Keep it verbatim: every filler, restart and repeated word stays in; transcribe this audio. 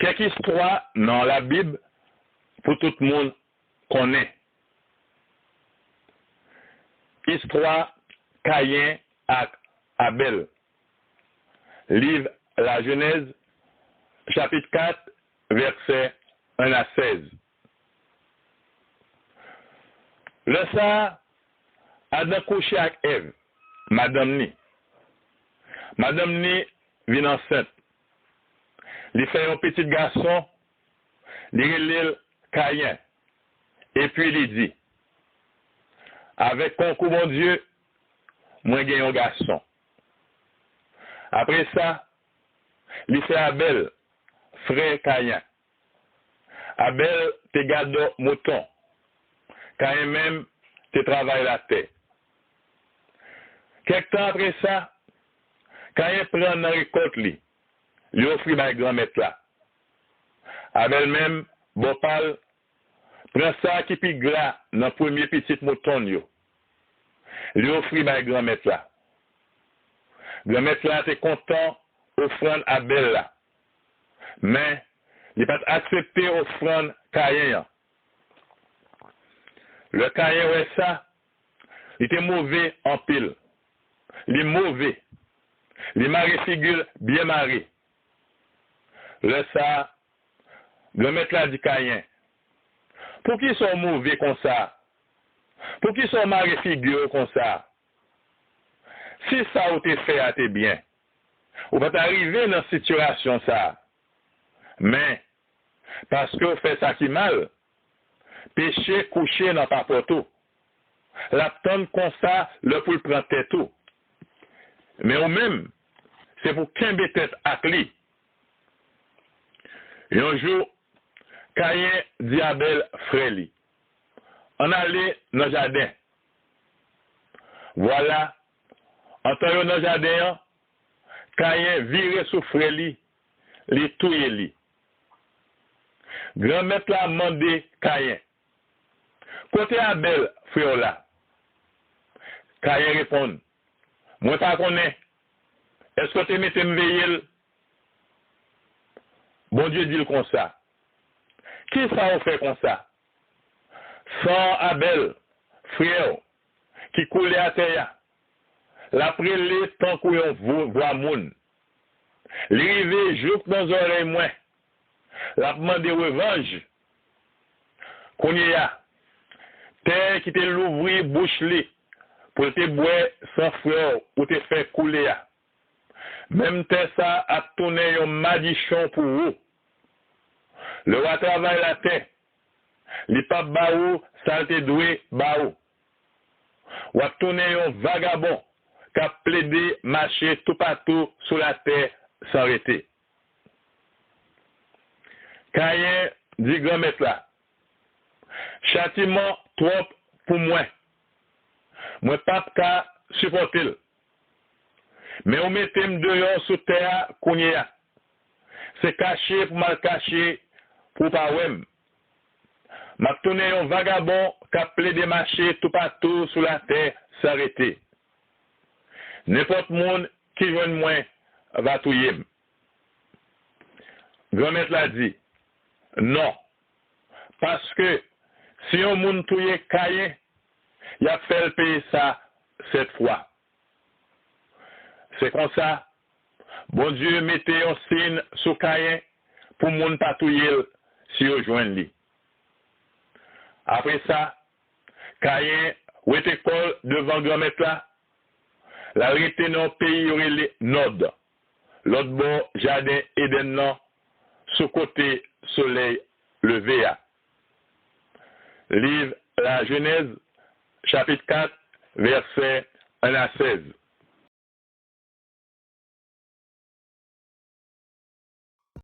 Kèk istwa nan Labib pou tout moun konnen. Istwa Kayen ak Abèl. Liv Lajenèz, chapit kat, vèsè en a sèz. Lè sa a, Adan kouche ak Èv, madanm ni. Madanm ni vin ansent. Li fè yon pitit gason, li rele l Kayen, epi li di, "Avèk konkou Bondye, mwen gen yon gason." Apre sa, li fè Abèl, frè Kayen. Abèl te gadò mouton. Kayen menm te travay latè. Kèk tan apre sa, Kayen pran nan rekòt li, li ofri bay Granmèt la. Abèl menm, bò pa l, pran sa ki pi gra nan premye pitit mouton l yo. Li ofri bay Granmèt la. Granmèt la te kontan ofrann Abèl la. Men, li pa t aksepte ofrann Kayen an. Lè Kayen wè sa, li te move anpil. Li move. Li mare figi l byen mare. Lè sa a, Granmèt la di Kayen, "Poukisa w move konsa? Poukisa w mare figi w konsa? Si sa w te fè a te byen, ou pa ta rive nan sitiyasyon sa a. Men, paske w fè sa ki mal, peche kouche nan papòt ou. L ap tann konsa lè pou l pran tèt ou. Men ou menm, se pou kenbe tèt ak li." Yon jou, Kayen di Abèl, frè li, "Ann ale nan jaden." Vwala, antan yo nan jaden an, Kayen vire sou frè li, li touye li. Granmèt la mande Kayen, "Kote Abèl, frè w la?" Kayen reponn, "Mwen pa konnen. Èske w te mete m veye l?" Bondye di l konsa, "Kisa w fè konsa? San Abèl, frè w, ki koule atè a, l ap rele tankou yon vo- vwa moun. Li rive jouk nan zòrèy mwen. L ap mande revanj. Kounye a, tè ki te louvri bouch li pou l te bwè san frè w ou te fè koule a, menm tè sa a ap tounen yon madichon pou ou. Lè w a travay latè, li p ap ba ou sa l te dwe ba ou. W ap tounen yon vagabon k ap plede mache toupatou sou latè san rete." Kayen di Granmèt la, "Chatiman twòp pou mwen. Mwen p ap ka sipòte l. Men ou mete m deyò sou tè a kounye a. Se kache pou m al kache pou w pa wè m. M ap tounen yon vagabon k ap plede mache toupatou sou latè san rete. Nenpòt moun ki jwenn mwen va touye m." Granmèt la di, "Non, paske si yon moun touye Kayen, y ap fè l peye sa sèt fwa." Se konsa, Bondye mete yon siy sou Kayen pou moun pa touye l si yo jwenn li. Apre sa, Kayen wete kò l devan Granmèt la, l al rete nan yon peyi yo rele Nòd, lòt bò jaden Edenn nan, sou kote solèy leve a. Liv Lajenèz, chapit kat, vèsè en a sèz.